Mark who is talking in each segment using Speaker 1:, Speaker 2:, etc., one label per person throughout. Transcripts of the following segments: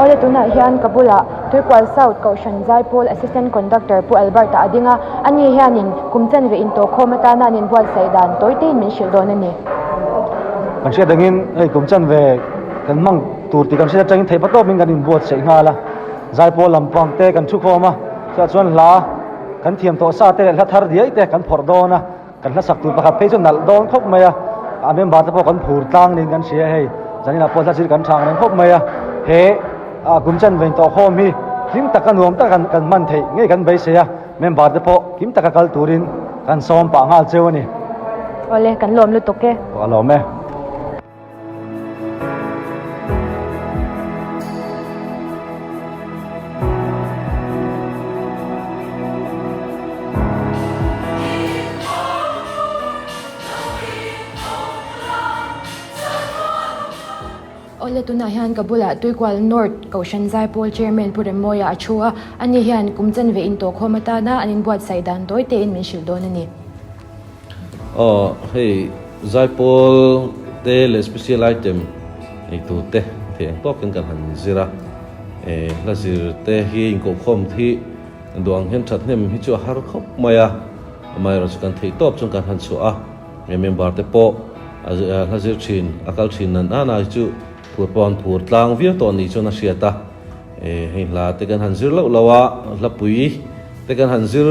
Speaker 1: Awle tunah hian ka bulah Tuikual South Kohhran Zaipawl Assistant Conductor Pu Albert-a a ding a, ani hianin kum chanve intawhkhawm atana an inbuatsaih dan tawi tein min hrilh dawn a ni.
Speaker 2: Kan hriat angin hei kum chanve kan hmang tur tih kan hriat atangin theih patawpin kan inbuatsaih nghal a, Zaipawl lampang te kan thukhawm a, chutah chuan hla kan thiam tawh sa te leh hla thar diai te kan phawrh dawn a. Kan hlasak tur pakhat phei chu nalh dawn khawp mai a, a member te pawh kan phur tlang niin kan hria hei, zaninah pawh hla zir kan thang reng khawp mai a, he kum chanve tawh khawm hi hlim taka nuam taka kan hman theih ngei kan beisei a, member te pawh kim taka kal turin kan sawm pah nghal cheu a ni.
Speaker 1: Awle, kan lawm lutuk e.
Speaker 2: Ka lawm e.
Speaker 1: Awle tunah hian ka bulah Tuikual North Kohhran Zaipawl Chairman Pu Remmawia a thu a, ani hian kum chanve intawhkhawm atana an inbuatsaih dan tawi tein min hrilh dawn a ni.
Speaker 3: Aw hei Zaipawl te leh special item ei tur te thei ang tawkin kan han zir a, eh hla zir te hi inkohkhawm hi duh ang hian thathnem hi chu a har khawp mai a, amaherawhchu chu kan theih tawp chuan kan han chhuah a, eh member te pawh hla zir thin a kal thin nan nana hi chu phur pawh an phur tlang viau tawh ni chuan a hriat a, eh hei hla te kan han zir loh loh a, hlapui te kan han zir.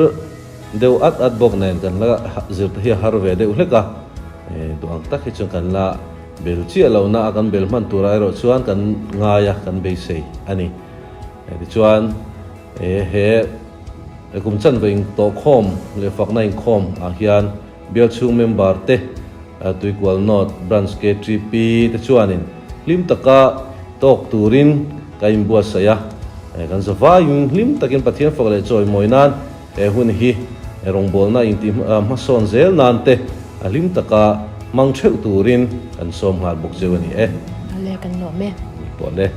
Speaker 3: Deuh at at bawk nen kan la zir te hi a har ve deuh hlek a, duh ang tak hi chuan kan la bel chiah lo na a, kan bel hman turah erawh chuan kan ngai a, kan beisei a ni. Tichuan he kum chanve intawhkhawm leh fakna inkhawm ah hian bial chhung member te Tuikual North Branch KTP te chuanin hlim taka tawk turin ka inbuatsaih a, kan zavaiin hlim takin Pathian fak leh chawimawi nan He hun hi rawngbawlna intih hmasawn zel nan te a hlim taka hmang theuh turin kan sawm nghal bawk zeuh a ni e.
Speaker 1: Awle kan lawm e.
Speaker 3: Ni pawh le.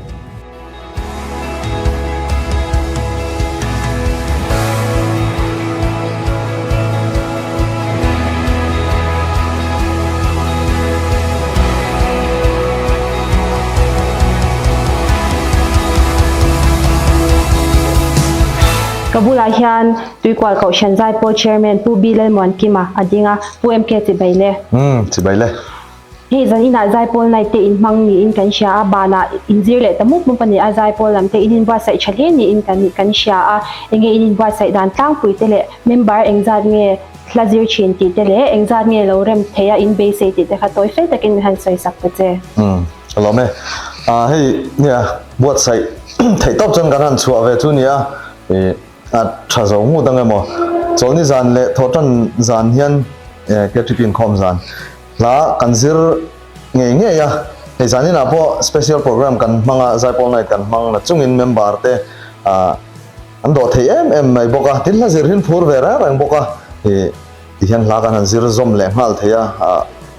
Speaker 4: Ka bulah hian Tuikual Kohhran Zaipawl Chairman Pu B Lalmuankima a ding a, Pu MK chibai le.
Speaker 5: Umm, chibai le.
Speaker 4: Hei zan inah Zaipawl night te inhmang niin kan hria a, banah inzir leh ta mup mup a ni a, Zaipawl lam te in inbuatsaih tha hle niin kan kan hria a, enge in inbuatsaih dan tlangpui te leh member engzat nge hla zir thin tih te leh engzat nge lo rem thei a in beisei tih te kha tawi fel takin min han sawi sak ta che.
Speaker 5: Umm, ka lawm e. Ah hei nia buatsaih theih tawp chuan kan han chhuah ve chu nia ih a tha zo ngut ang emaw chawlhni zan leh thawhtan zan hian KTP inkhawm zan hla kan zir ngei ngei a hei zan inah pawh special program kan hmang a zaipawl night kan hmang la chungin member te ah an dawh thei em em mai bawk a tin hla zir hi an phur ve reng reng bawk a ih Tihian hla kan han zir zawm leh nghal thei a,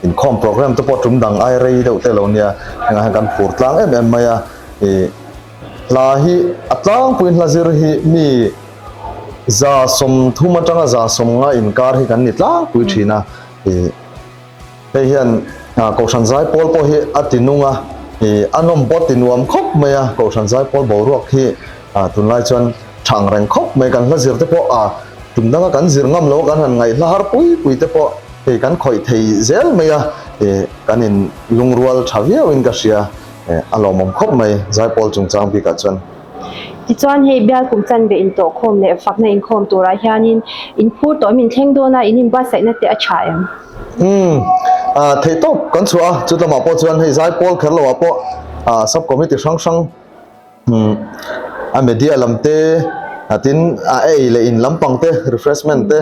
Speaker 5: inkhawm program te pawh tum dang ai rei deuh te lo nia, hengah hian kan phur tlang em em mai a, ih hla hi a tlangpuiin hla zir hi mi 30 atanga 150 inkar hi kan ni tlangpui thin a, ih hei hian Kohhran Zaipawl pawh hi a ti nung a, ih a nawm pawh a ti nuam khawp mai a, Kohhran Zaipawl boruak hi tunlai chuan tha ang reng khawp mai, kan hla zir te pawh a tum danga kan zir ngam lo a kan han ngaihla har pui pui te pawh hei kan khawih thei zel mai a, ih kan in lungrual tha viau in ka hria, a lawmawm khawp mai Zaipawl chungchang bikah chuan.
Speaker 4: Tichuan hei bial kum chanve intawhkhawm leh fakna inkhawm turah hianin in phur tawh em in thleng dawn a, in inbuatsaihna te a tha em?
Speaker 5: Umm theihtawp kan chhuah a, chutlamah pawh chuan hei Zaipawl kher loah pawh sub committee hrang hrang A media lam te tin a ei leh in lampang te refreshment te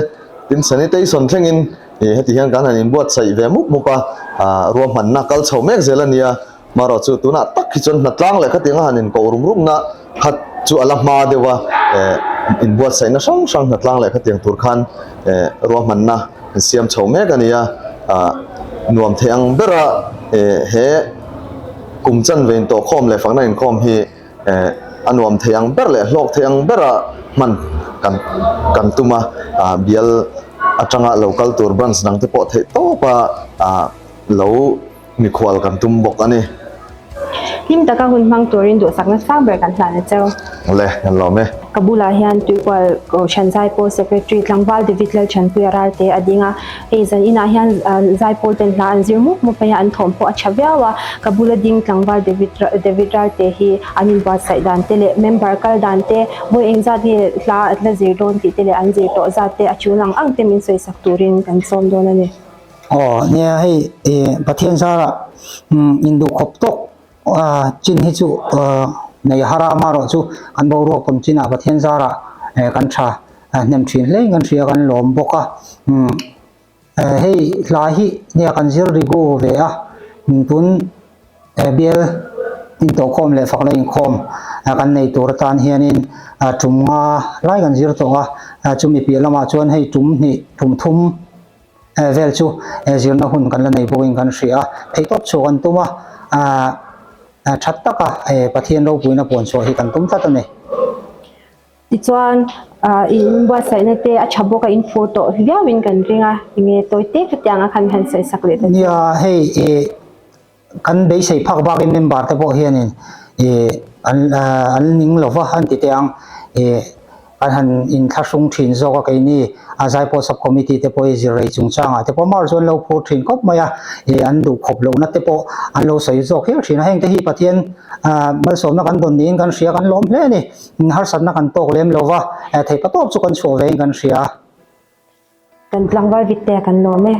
Speaker 5: tin sanitation thlengin ih heti hian kan han inbuatsaih ve mup mup a, ruahmanna kal chho mek zel a nia. Marawh chu tunah tak hi chuan hnatlang leh khatianga han inkoh rum rumna khat chu a la hma deuh a, inbuatsaihna hrang hrang hnatlang leh khatiang tur khan ruahmanna an siam chho mek a nia. Nuam thei ang bera he. Kum chanve intawhkhawm leh fakna inkhawm hi a nuam thei ang ber leh hlawk thei ang bera hman kan kan tum a, bial atanga lo kal tur branch dang te pawh theih tawp a lo mikhual kan tum bawk a ni.
Speaker 4: Hlim taka hun hmang turin duhsakna sang ber kan hlan a cheu.
Speaker 5: Le, kan lawm e.
Speaker 4: Ka bulah hian Tuikual Kohhran Zaipawl Secretary Tlangval David Lalthanpuia Ralte a ding a. Hei zan inah hian Zaipawl ten hla an zir mup mup mai a, an thawm pawh a tha viau a. Ka bula ding Tlangval David David Ralte hi an inbuatsaih dan te leh member kal dan te, vawi engzat nge hla an la zir dawn tih te leh an zir tawh zat te a tul ang ang te min sawisak turin kan sawm dawn a ni.
Speaker 6: Aw nia hei Pathian zarah induhkhawp tawk chin hi chu nei har a amaherawh chu kan boruak awm chinah Pathian zarah kan tha hnem thin hle in kan hria kan lawm bawk a hei hla hi nia kan zir rigu ve a tun bial intawhkhawm leh fakna inkhawm kan nei tur atan hianin tum nga lai kan zir tawh a chumi piah lamah chuan hei tum hnih tum thum vel chu zirna hun kan la nei bawkin kan hria a, theihtawp chhuah kan tum a, that taka Pathian ropuina puan chhuah hi kan tum tlat a ni.
Speaker 4: Tichuan, in buatsaihna te a tha bawk a, in fur tawh viauin kan ring a, enge tawi te khatiang a khan han sawisak leh ta chu.
Speaker 6: Nia, hei Kan beisei phak bakin member te pawh hianin ih an an ning lo va an ti teh ang ih an han inthlahrung thin zawk a keini a Zaipawl Sub Committee te pawh hi zir rei chungchangah te pawh mar chu an lo phur thin khawp mai a ih an duh khawp lohna te pawh an lo sawi zawk hial thin a heng te hi Pathian ah malsawmna kan dawn niin kan hria kan lawm hle a ni harsatna kan tawk lem lo va theihpatawp chu kan chhuah vein kan hria.
Speaker 4: Kan tlangval vit te kan lawm e.